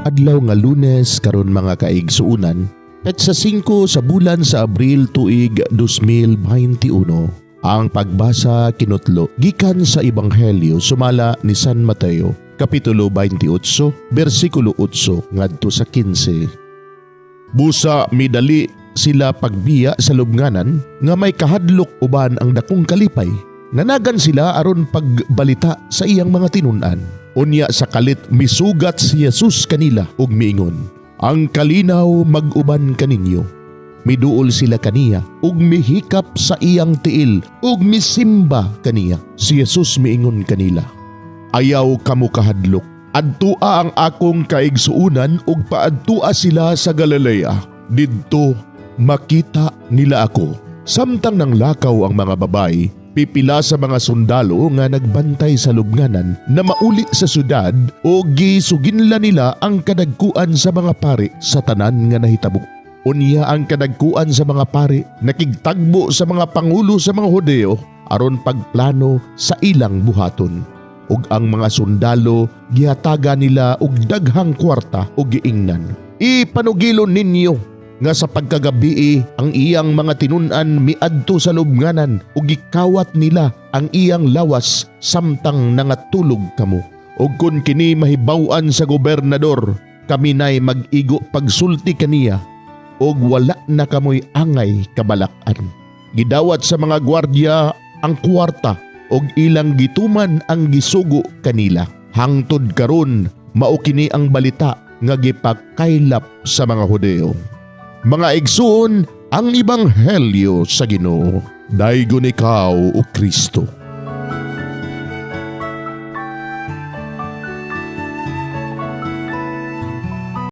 Adlaw nga Lunes karon, mga kaigsuunan, petsa 5 sa bulan sa Abril, tuig 2021. Ang pagbasa kinutlo gikan sa Ebanghelyo sumala ni San Mateo, Kapitulo 28, bersikulo 8 ngadto sa 15. Busa midali sila pagbiya sa lubnganan nga may kahadlok uban ang dakong kalipay. Nanagan sila aron pagbalita sa iyang mga tinun-an. Unya sa kalit misugat si Jesus kanila ug miingon, "Ang kalinaw mag-uban kaninyo." Miduol sila kaniya ug mihikap sa iyang tiil ug misimba kaniya. Si Jesus miingon kanila, "Ayaw kamo kahadlok. Adtua ang akong kaigsuunan ug paadtua sila sa Galilea. Didto makita nila ako." Samtang nanglakaw ang mga babaye, pipila sa mga sundalo nga nagbantay sa lubnganan na mauli sa syudad o gisuginla nila ang kadagkuan sa mga pari sa tanan nga nahitabo. Unya ang kadagkuan sa mga pari nakigtagbo sa mga pangulo sa mga Hudeo aron pagplano sa ilang buhaton. Ug ang mga sundalo gihatagan nila og daghang kwarta ug giingnan, "Ipanugilon ninyo nga sa pagkagabii ang iyang mga tinun-an miadto sa lubnganan ug gikawat nila ang iyang lawas samtang nangatulog kamo. Ug kun kini mahibaw-an sa gobernador, kami nay mag-igo pagsulti kaniya ug wala na kamoy angay kabalak-an." Gidawat sa mga gwardya ang kwarta ug ilang gituman ang gisugo kanila. Hangtod karon mao kini ang balita nga gipakaylap sa mga Hudeo. Mga igsoon, ang ebanghelyo sa Ginoo. Daygon ikaw, o Kristo.